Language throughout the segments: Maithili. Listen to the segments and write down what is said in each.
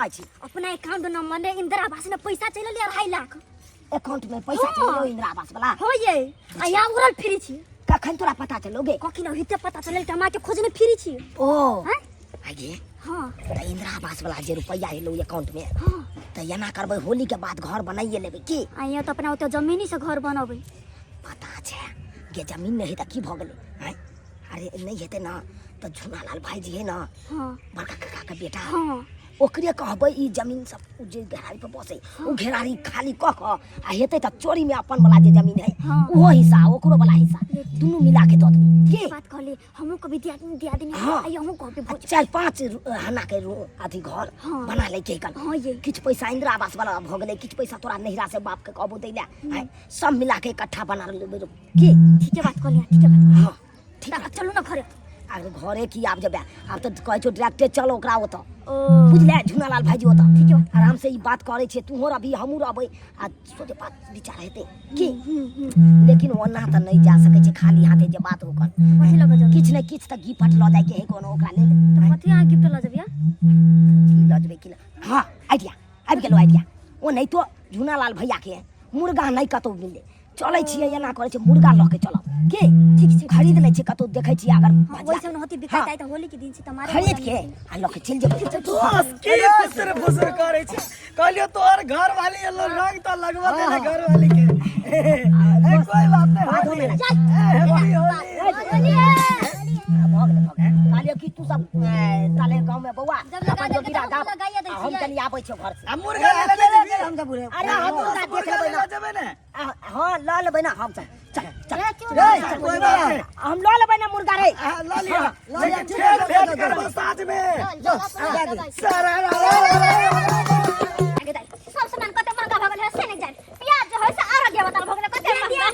कहै छी? अपना अकाउंट नंबर में इंदिरा आवास में पैसा चलि एलै 2.5 लाख। अकाउंट में पैसा चलि गेलौ इंदिरा आवास वाला? हो ये आ यहाँ उड़ल फिरी छी। कखन तोरा पता चलो गे? कखन होइते पता चलल कि हमरा के खोजने फिरी छी। ओ। हैं? आगे। हाँ। तऽ इंदिरा आवास वाला जे रुपैआ एलौ अकाउंट में, हाँ, तऽ एना करबै, होली के बाद घर बनाइए लेबै की? आ यहाँ तऽ अपना ओते जमीनी से घर बनबै। पता छै गे, जमीन नहि है तऽ की भऽ गेलै? आँय, अरे नहि हेतै ने तऽ झुनालाल भाईजी है ने, हाँ, बड़का काका के बेटा, हाँ, ओकरे कहबै ई जमीन सब उ जे घेरारी पर बसै उ घेरारी खाली कऽ कऽ आ हेतै तऽ चोरी में अपन वाला जे जमीन है, उहो हिस्सा ओकरो वाला हिस्सा दुनू मिला के दऽ देबै की? बात कहली, हमहूँ कभी दिया दिया दिनी। हाँ। आ अहूँ कहबे आ भोज। 4-5 हना के अथी घर हाँ। बना लै के कन। हाँ ये। किछु पैसा इंदिरा आवास वाला भऽ गेलै, किछु पैसा तोरा नैहरा से बाप के कहबो दै लए, आँय, सब मिला के इकट्ठा बना लेबै की? ठीके बात कहली, ठीके बात कहली। हाँ ठीक। तऽ चलू ने घरे। अरे घरे की आब जेबै? आब तऽ कहै छौ डायरेक्टे चल ओकरा ओतऽ। ओ। बुझले, झुनालाल भाईजी ओतऽ। ठीक है। आराम से ई बात करै छियै, तूहो रहबी, हमहूँ रहबै आ सोझे बात विचार हेतै की? लेकिन ओना तऽ नहि जा सकै छै खाली हाथे जे बात ओकर। कथी लऽ कऽ जेबै? किछु ने किछु तऽ गिफ्ट लऽ जाइके है कोनो ओकरा लेल। तऽ कथी अहाँ गिफ्ट लऽ जेबै? की लऽ जेबै, की लऽ, हाँ, आइडिया आबि गेलो, आइडिया। ओ नहि तो झुनालाल भैया के मुर्गा नहि कतौ मिललै, चलै छियै, एना करै छियै, मुर्गा लऽ के चलब की? ठीक छै। खरीद लै छियै कतौ, देखै छियै अगर हाँ, वही सब होती बिकाइत। हाँ। आइ तऽ होली के दिन छै तऽ मारे। खरीद के आ लऽ के चलि जेबै। दोस्त, की फुसर फुसर करै छै? कहलियो तोहर घर वाली एलो, रंग तो लगबा दे घर वाली के। ए, कोई बात नहीं, बात होली। होने लगा। ए, हैप्पी होली। भऽ गेलै, भऽ गेलै। कहलियै कि तू सब ताले गाँव में बौआ जब लगा अपन देलकै जोगिरा तब गाब, लगाइए दै आ हम छियै। कनि आबै छियौ घर से। आ मुर्गा ले ले जेबी? हम सब अरे हम मुर्गा देख मुर्गा लेबै ले ना। जेबै ने? हाँ, लऽ लेबै ना हम सब। चल चल। रे, कोई बात नहीं। हम लऽ लेबै ना मुर्गा रे। हाँ, लऽ लिअ, लेकिन फेर भेंट करबो साँझ में। सारा आगे दाइ, सब सामान कते महंगा भऽ गेल है से नहि जान। प्याज जे है से आरो दिया बताल भऽ गेलै कते महंगा।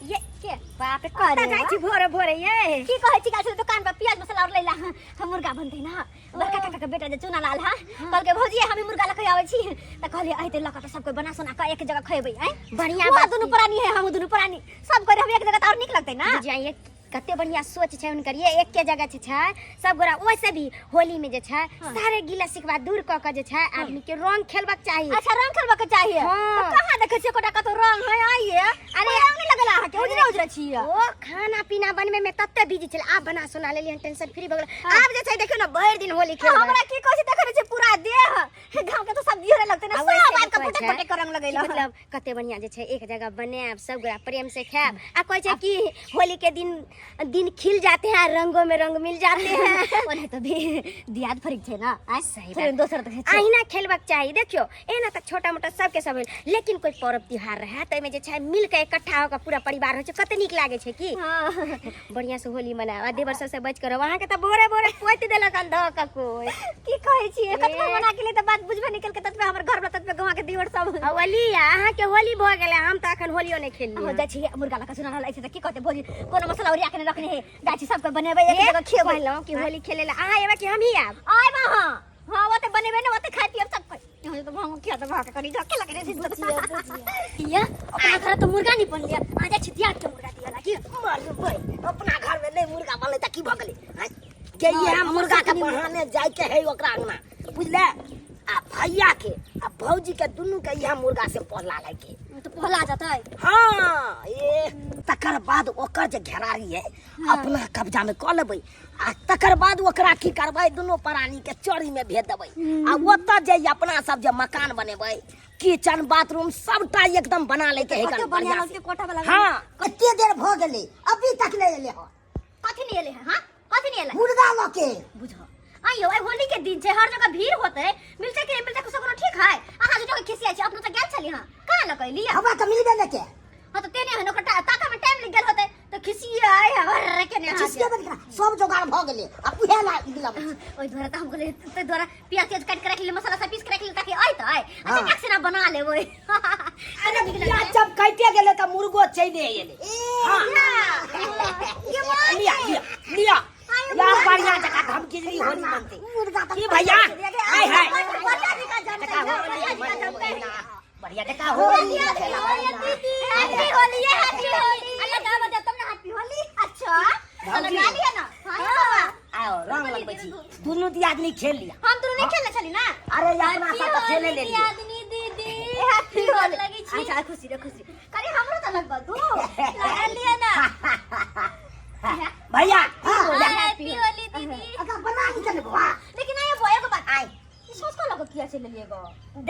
ये के बाप रे, कतऽ जाइ छी भोरे भोरे ये? की कहै छी, गाछ दुकान पर प्याज मसाला और लैला हम मुर्गा बनतै ना। बड़का काका के बेटा जे चूना लाल है, कहलकै भौजी हम मुर्गा लऽ के आबै छी, तऽ कहलियै अइतै लऽ के तऽ सब कोइ बना सोना कऽ एक जगह खेबै। आँय, बढ़िया वो बात। दुनू प्राणी है, हम दुनू प्राणी, सब कोइ रहबै एक जगह तऽ और नीक लगतै ना। बुझाइए कते बढ़िया सोच छै हुनकर ये, एके जगह छै, छै सब गोरा। ओइसे भी होली में जे छै सारे गिला शिकवा दूर कऽ के जे छै आदमी के रंग खेलबाक चाही। अच्छा, रंग खेलबा के चाहिए। हाँ। तऽ कहाँ देखै छियै कोटा कतौ रंग है? आइए, अरे रंग नहीं लगल अहाँके? उजरे उजरे छियै। ओ खाना पीना बनबे में तते बिजी छलै, आब बना सोना लेलियै, टेंशन फ्री भऽ गेल। आब जे छै देखियौ ने भरि दिन होली खेलबै। हमरा की कहै छै, देखै छियै पूरा देह गाँव के तो सब दियो लगतै ना, आ सब वैसे भी आबि के कहै फटक छै फटक के रंग कि लगैला। मतलब कते बढ़िया जे छै एक जगह बनायब, सब गोरा प्रेम से खायब। आ कहै छै कि होली के दिन दिन खिल जाते हैं, रंगों में रंग मिल जाते हैं। ओने तो भी दियाद फरीक छै ना। आय सही थोड़े बात। दोसर देखै छै। अहिना खेलबाक चाही। देखियौ, एना तऽ छोटा मोटा सबके सब भेल, लेकिन कोई पर्व त्योहार रहे तऽ एहिमे जे छै मिल के इकट्ठा होकर पूरा परिवार होइ छै, कते नीक लागै छै की। हाँ। बढ़िया से होली मनाओ आ देवर सबसे बच कर रहू। अहाँके तऽ भोरे भोरे पोति देलक हन धऽ कऽ कोई। की कहै छियै, कतबो ए। मना के लिए तऽ बात बुझबे नहीं केलकै, ततबे हमर घर में ततबे गाँव के दिवर सब। होली अहाँके होली भऽ गेलै, हम तऽ अखन होलियो नहि खेललियै। हो जाइ छी मुर्गा लऽ कऽ सुना रहल अछि तऽ की कहतै भौजी, कोनो मसाला ओरिया के नहि रखने है। जाइ छी, सबके बनेबै, एक जगह खेबै। कहलहुँ कि होली खेले ला अहाँ एबै कि हमही आयब? आयब अहाँ। हाँ, ओते बनेबै ने, ओते खाइ पियब सब कोइ। यहाँ तो भांग खिया तो भाग करी झके लगे रे। बुझिया, अपना घर तो मुर्गा नहीं बन लिया, आ जाइ छी दियाद के मुर्गा दिया लागी। मरबै, अपना घर में नहि मुर्गा बनलै तऽ की भऽ गेलै? आँय, के इएह मुर्गा के बहाने जाय के है ओकरा अंगना, बुझले? आ भैया के आ भौजी के दुनू के इएह मुर्गा से पहला लागे। तो पहला जतै। हाँ, ए तकर बाद ओकर जे घेरारी है अपना कब्जा में कऽ लेबै आ तकर बाद ओकरा की करबै, दुनू प्राणी के चोरी में भेज देबै आ ओतऽ जे अपना सब जे मकान बनेबै, किचन बाथरूम सबटा एकदम बना लै के है। कते बढ़िया लगतै कोठा वाला। हाँ, कते देर भऽ गेलै, अभी तक नहि एलै हँ। कथी नहीं एलै है? हाँ, कथी नहीं एलै? मुर्गा लऽ के। बुझो आइयो, आइ होली के दिन छै, हर जगह भीड़ होतै, मिलतै कि नहीं मिलतै कुछ कोनो ठीक है। अहाँ झूठो के खिसियाइ छी, अपनो तऽ गेल छली। हाँ, कहाँ लऽ के एली? हमरा तऽ मिलबे नहि के। हाँ, तऽ तेने हन ओकर ताका में टाइम लग गेल होतै तऽ खिसियाइ है अरे के ने। खिसिये बन सब जोगाड़ भऽ गेलै आ उहे ला मिलबै। ओहि द्वारा तऽ हम कहलियै, ताहि द्वारा प्याज त्याज काटि के राखि लेली, मसाला सब पीस के राखि लेली ताकि अइतै अच्छा हाँ। से ना बना लेबै। अरे प्याज जब कटे गेलै तऽ मुर्गो चलि एलै। हाँ। लिया लिया लिया यार, बढ़िया जगह धमकिजरी होली मनते की भैया? हाय हाय, बढ़िया जगह होली। Happy Holi, happy Holi. लगाबऽ दे तब ना। हैप्पी होली। अच्छा तो लगा लिया ना। हाँ। आओ, रंग लगबै छी, दुनू दियादनी खेल लिया। हम दुनू नहीं खेलने। छली ना अरे अपना सब तऽ खेले लेलियै आदमी दीदी हैप्पी होली लगी छी अच्छा खुशी रे खुशी करे हमरो त लगबा तू लगा लिया ना भैया हैप्पी होली दीदी अगर बना ली तने बौआ लेकिन आया बोया के बात आइ ई सोच को लगो किया चल लिए गो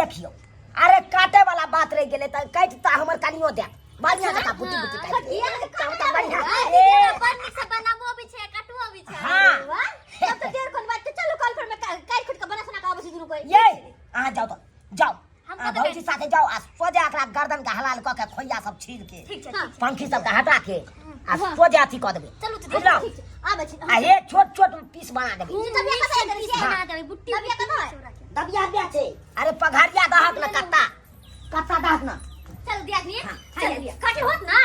देखियौ अरे काटे वाला बात रहि गेलै तऽ काटि तऽ हमर कनियो देत बढ़िया जकाँ बुटी बुटी काटि किया देत। के तब तऽ बढ़िया ए बड़ नीक से बनाबो भी छै काटबो भी छै हाँ। वाह तब तो देर कोन बात चलो कल पर में काट खुट के बना सुना के आबै छी दुनू कोई ये अहाँ जाउ तऽ जाउ हम अहाँ कतऽ भौजी साथे जाउ आ सोझे एकरा गर्दन के हलाल कऽ के खोइया सब छील के ठीक छै ठीक छै पंखी सब के हटा के आ सोझे अथी कऽ देबै चलू तऽ बुझलहुँ ठीक छै आबै छी आ हे छोट छोट पीस बना देबै तबिया कतऽ है पीस बना देबै बुट्टी तबिया कतऽ है दबिया बिया छै अरे पघारिया दहक न कत्ता कत्ता दहक न चल दिया आदमी चल काटे होत ना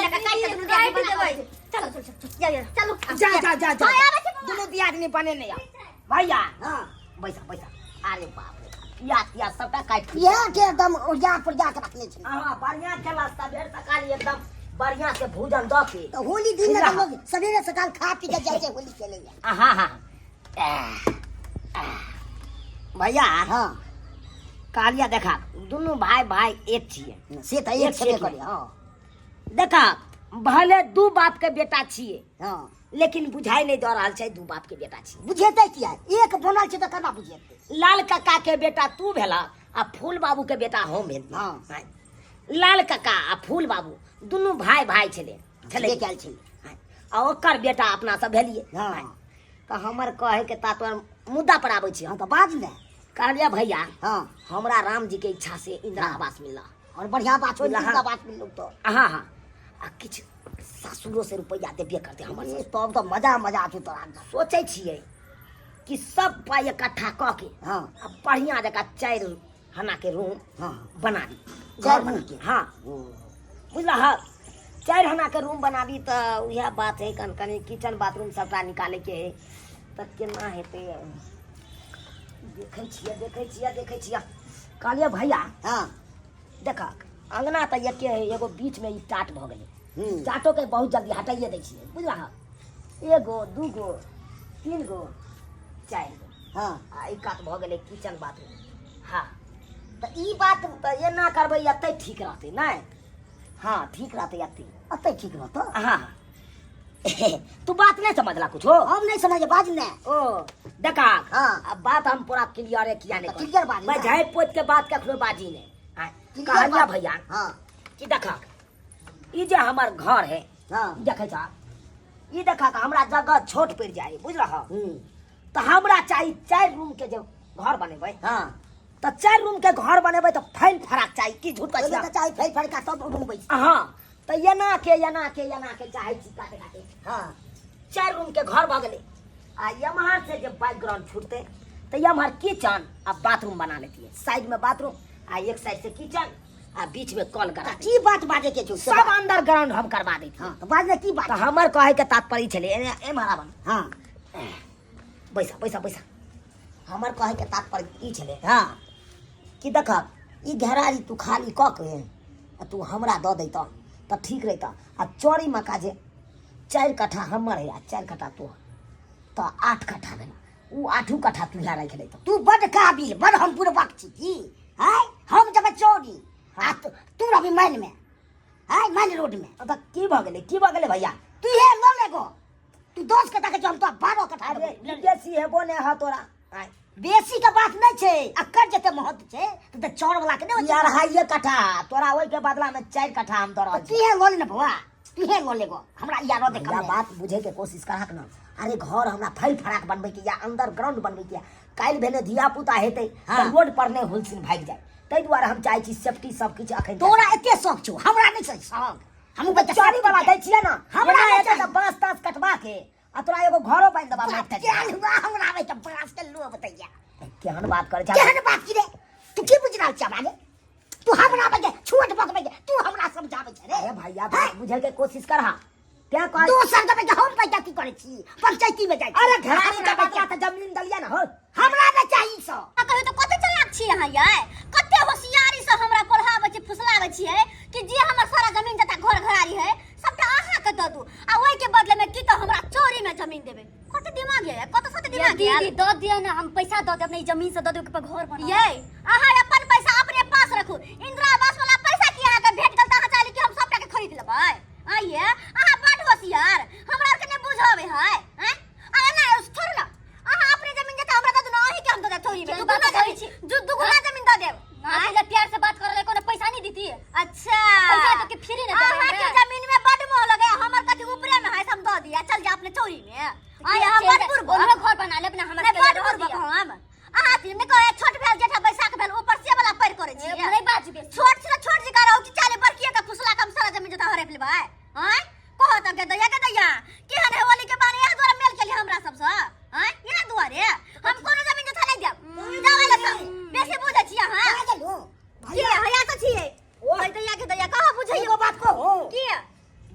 लगा काट के दुनू दियादनी बना देबै चलो चलो चलो जा जा चलो जा जा जा जा हाँ, आबै छी बौआ। दुनू दियादनी बने नहीं आओ भैया हां बैसा बैसा अरे बाप रे बाप, प्याज त्याज सबटा काटि इएह के एकदम ओरिया पोरिया के रखने छै हाँ बढ़िया खेला सबेर सकाल एकदम बढ़िया से भोजन दऽ के तऽ होली दिन में लोग सवेरे सकाल खा पी के जाइ छै होली खेले लए हाँ हाँ आह, आह। भैया हाँ कहलिया देखा दुनू भाई भाई एक छियै से तऽ एक छेबे करे हाँ देखा भले दू बाप के बेटा छियै हाँ लेकिन बुझाइ नहि दऽ रहल छै दू बाप के बेटा छियै बुझेतै किया एक बनल छै तऽ केना बुझेतै लाल काका के बेटा तू भेला आ फूल बाबू के बेटा हम भेल हाँ। लाल काका आ फूल बाबू दुनू भाई भाई छलै छलै कयल छलै आ ओकर बेटा अपना सब भेलियै हाँ तऽ हमर कहै के तात्पर्य मुद्दा पर आबै छी हाँ तऽ बाज ने कहलियै भैया हाँ हमरा राम जी के इच्छा से इंदिरा आवास मिलला और बढ़िया बात हो हाँ। इंदिरा आवास मिललो तो हाँ हाँ आ किछु सासुरो से रुपैआ देबे करतै हमर ए, तब तऽ मजा मजा छै तोरा एकदम। सोचै छियै कि सब पाइ इकट्ठा कऽ के हाँ आ बढ़िया जकाँ चारि हना के रूम हाँ बना दी चारि घर बना रूम के? हाँ बुझला हँ चारि हना के रूम बनाबी तऽ उएह बात है कन कनि किचन बाथरूम सबटा निकालैके है तऽ केना हेतै देखै छियै देखै छियै देखै छियै कहलियै भैया हाँ देखक अङ्गना तऽ एके है एगो बीचमे ई टाट भऽ गेलै हम्म। टाटोके बहुत जल्दी हटाइए दै छियै बुझला एगो दूगो तीन गो चारि गो हाँ आ ई कात भऽ गेलै किचन बाथरूम हाँ तऽ ई बात तऽ एना करबै एतै ठीक रहतै नहि हाँ ठीक रहतै एतै एतै ठीक रहतौ हाँ तू बात नहीं समझला कुछो हम नहीं समझे बाज ने ओ देखा हाँ। अब बात हम पूरा क्लियर है किया नहीं तऽ clear बाजी मैं ना। झाँपि पोति के बात कखनो बाजी नहीं हाँ, Clear कहलिया बात। भैया हाँ कि देखा ई जे हमर घर है हाँ देखै छा ई देखा कि हमरा जगह छोट पड़ि जाए बुझलह हम्म तऽ हमरा चाही चारि रूम के जे घर बनेबै हाँ तऽ चारि रूम के घर बनेबै तऽ फैल फराक चाही की झूठ कहै ओहिमे छी तऽ चाही फैल फड़का सब रूम बैस हाँ तऽ एना के एना के एना के चाहै छी काटे काटे हाँ चारि रूम के घर भऽ गेलै आ एम्हर से जे बैकग्राउंड छूटतै तऽ एम्हर किचन आ बाथरूम बना लेतियै साइड में बाथरूम आ एक साइड से किचन आ बीच में कल करा की बात बाजे के छौ सब अंडरग्राउंड हम करवा दैतियै हाँ तऽ बाज ने की बात तऽ हमर कहै के तात्पर्य छलै एम्हर आबन हाँ बैसा बैसा बैसा हमर कहै के तात्पर्य ई छलै हाँ कि देख ई घेरारी तू खाली कऽ के आ तू हमरा दऽ दैतह तऽ ठीक रहितह आ चोरी मका जे चारि कट्ठा हमर है आ चारि कट्ठा तोहर तऽ 8 कट्ठा भेल ओ आठू कट्ठा तू इएह राखि लैतह तू बड काबिल बड हम बुड़बक छी की आय हम जब चोरी आ तू तू रहबी माइन में आय माइन रोड में तऽ की भऽ गेलै की भऽ गेलै भैया तू हे लऽ ले गो तू 10 कट्ठा के हम तो 12 कट्ठा अरे देबौ। ई बेसी हेबो नहि ह तोरा आँय। बेसी के बात नहीं छै अक्कर जते महत्व छै तऽ चौर वाला के नहीं ई अढ़ाइए कट्ठा तोरा ओहिके बदला में 4 कट्ठा हम दऽ रहल तू छी हे लऽ ले ने बौआ तू हे लऽ ले गो हमरा यारो देख भैया बात बुझे के कोशिश करहक न अरे घर हमरा फैल फराक बनबै के या अंडरग्राउंड बनबै के या काल्हि भेने धिया पुता हेतै हाँ। तऽ रोड पर नहि हुलसिन भागि जाय ताहि दुआरे हम चाहै छी सेफ्टी सब किछु अखन तोरा एते शौक छौ हमरा नहीं छै शौक हम बच्चा चोरी वाला दै छियै ने हमरा हमरा नहि हेतै तऽ चाही। बाँस ताँस कटवा के आ तोरा एगो घरो बान्हि देबा माटि केहन हुआ हमरा आबै के बाँस के लोभ दैया केहन बात करै छै केहन बात की रे तू की बुझि रहल छ हमरा रे तू हमरा बजे छोट बकबै के तू हमरा समझाबै छ रे अरे भैया बात बुझै के कोशिश करहा तें कह दोसर देबै के हम पैसा की करै छी पंचायती में जाइ छी। अरे घरारी के हमरा बच्चा तऽ जमीन दलिया ने हो हमरा नहि चाही ई सब आ कहियो तऽ कते चलाक छी अहाँ यै कते होशियारी से हमरा पढ़ाबै छी फुसलाबै छियै कि जे हमर सारा जमीन जता घर घरारी है सबटा अहाँ के दऽ दू आ ओहि के बदले में की तऽ हमरा चोरी में जमीन देबै। कते दिमाग ये, कते सते दिमाग ये। दीदी दऽ दिअ ना, हम पैसा दऽ देब, नहीं जमीन से दऽ देब के घर बना। ये अहाँ अपन पैसा अपने पास रखू। इंदिरा आवास वाला पैसा की अहाँ के भेट गेल तऽ अहाँ चाहली कि हम सबटा के खरीद लेबै? आइए अहाँ बड होशियार, हमरा आर के नहीं बुझावे है। हैं? अरे ना छोड़ू ना, अहाँ अपने जमीन जता हमरा दऽ दू ना, अहीं के हम दऽ देब चोरी में। चल, दुगुना बात जमीन करै छी। दुगुना जमीन दऽ देब। ना पहिले प्यार से बात करले कोनो पैसा नहीं देती। अच्छा पैसा तो के फ्री ना देबै अहाँ के हमरा। जमीन में बड मोह लगे, हमर कथी ऊपरे में है, से हम दऽ दिया। चल जा अपने चोरी में। आइ अहाँ चलि बड जा, बुड़बक। ओम्हरो घर बना लेब ना, हमरा नहीं, सबके बड रहऽ बुड़बक दिअ। हम। अहाँ अथी नहि कहै, छोट भेल जेठा बैसाख भेल, ऊपर से वाला पैर करै छी। ए, नहीं बाजू बेसी। छोट छै तऽ छोट जकाँ रहू कि चाले बड़किए के फुसला के हम सारा जमीन जथा हड़प लेबै? आँय कहो तऽ के दैया के दैया केहन है होली के बारे इएह दुआरे मेल केली हमरा सबसँ। आँय इएह दुआरे हम कोनो जमीन जथा नहि देब। जाबै लए सब बेसी बुझै छी अहाँ। कहाँ गेलहुँ? की हैया तऽ छियै। ओह। ओहि दैया के दैया कहाँ बुझैयौ? एगो बात कहू। की?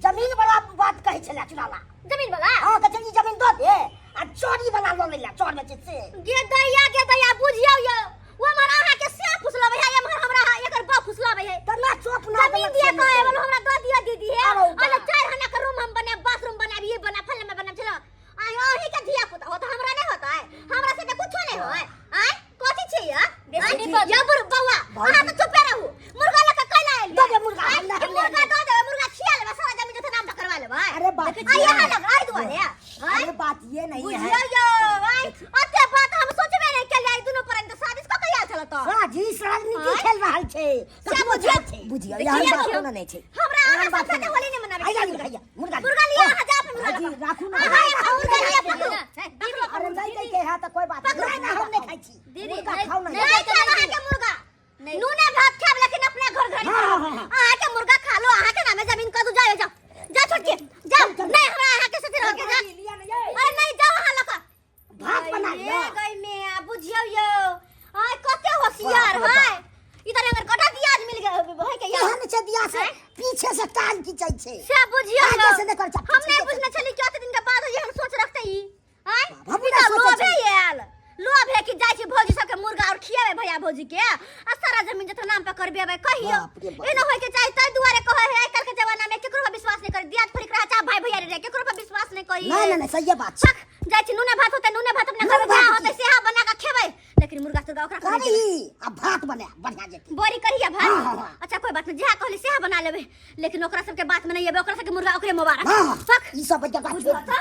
जमीन वाला बात कहै छलै चुनाला। जमीन वाला? हाँ, कहै छलै ई जमीन दऽ दे आ चोरी वाला लऽ लै लए, चोर में जे से। गे दैया गे दैया बुझियौ यौ, ओ हमर अहाँ के से फुसलाबै है, एमहर हमरा एकर बाप फुसलाबै है। तऽ ना चोप ना जमीन देलक दिया से कहे नहि। बोलो हमरा दऽ दिअ दीदी हे। अरे बा। अरे 4 आना के रूम हम बनाब, बाथरूम बनाब, ये बनाब, फल्ला में बनाब, चलो। आय अहीं के धिया पुता होत, हमरा नहीं होता है, हमरा से कुछो नहीं होय। आय कथी छी या? बेसी आय, नहीं बाजू। या बुर बौआ, भौजी। अहाँ तऽ चुपे रहू। मुर्गा लऽ कऽ कैला एलियै? दऽ दे मुर्गा, आय, हमरा कि हमरा मुर्गा दऽ देबै, मुर्गा खिया लेबै, सारा जमीन जथा नाम पर करवा लेबै। अरे बात आय, ये यहाँ है। लग, आय दुआरे। आय। अरे बात ये नहीं है। बुझियौ यौ, आय, ओते बात हम सोचबे नहीं केलियै, आइ दुनू प्राणी तऽ साजिश कऽ के आयल छल तऽ। साजिश राजनीति आँय? खेल रहल छै। से ककरो बुझियौ। जात छै। बुझियौ, देखियौ, एहन बात देखियौ। कोनो नहि छै। हमरा अहाँ एहन बात सब साथे कोनो होली नहि मनाबै आइ के जा, मुर्गा लिअ, मुर्गा मुर्गा लिअ, अहाँ जाउ अपन मुर्गा भाजी, लऽ कऽ। राखू ना। अहाँ एखन मुर्गा लिअ, पकड़ू। दीदी, अरे नहि दै के है तऽ कोइ बात नहि। नहि, नहि, हम नहि खाइ छी। दीदी, मुर्गा नहि- खाउ ना। नहि- नहीं खाएब अहाँके मुर्गा। नहीं। नूने भात खाएब, लेकिन अपना घर घर हाँ, हाँ, हाँ। अहाँके मुर्गा खा लो, अहाँके नामे जमीन कऽ दू। जाओ, जाओ, जाओ छोटकी, जाओ। नहीं, हमरा अहाँके साथे रह के जा। लिअ ने यै। अरे नहीं, जाओ अहाँ लऽ कऽ। भात बना ये लिअ। गई में आ बुझियौ यौ, आय कते होशियार बाप रे है। ई तर अगर कटा दियाद मिल गए होय के यौ। केहन छै दिया से पीछे से कान खींचै छै। से बुझियौ आगे यौ। से नहि करै छै, हम पीछे नहीं से। बुझने छली कि ओते दिन के बाद एहन सोच रखते ई। आय हम ई नहि तऽ सोचै लोभे छली। आयल, लोभ है कि जाइ छी भौजी सबके मुर्गा और खियाबे भैया भौजी के आ सारा जमीन जथा नाम पर करबेबै। कहियौ बाप रे बाप। एना होय के चाही, ताहि दुआरे कहै है आइ काल्हि के जमाना में केकरो पर विश्वास नहीं करी। दियाद फरिक रहा चाहे भाई भैया रे, केकरो पर विश्वास नहीं करी। नहि, नहि, नहि, सहिए बात छै। फक, जाइ छी नूने भात होतै, नूने भात अपना नूने घर में भात होतै की? सेहा बना के खेबै, लेकिन मुर्गा तुर्गा ओकरा खिलेबै। करी आ भात बना बढ़िया जेतै। बड़ी करिया भात। हाँ, हाँ, हाँ। अच्छा कोई बात नहीं, जेहा कहली सेहा बना लेबै, लेकिन ओकरा सबके बात में नहीं एबै, ओकरा सबके मुर्गा ओकरे मुबारक। हाँ, हाँ। फक। ई सब जगह बुझलो छोड़ तऽ?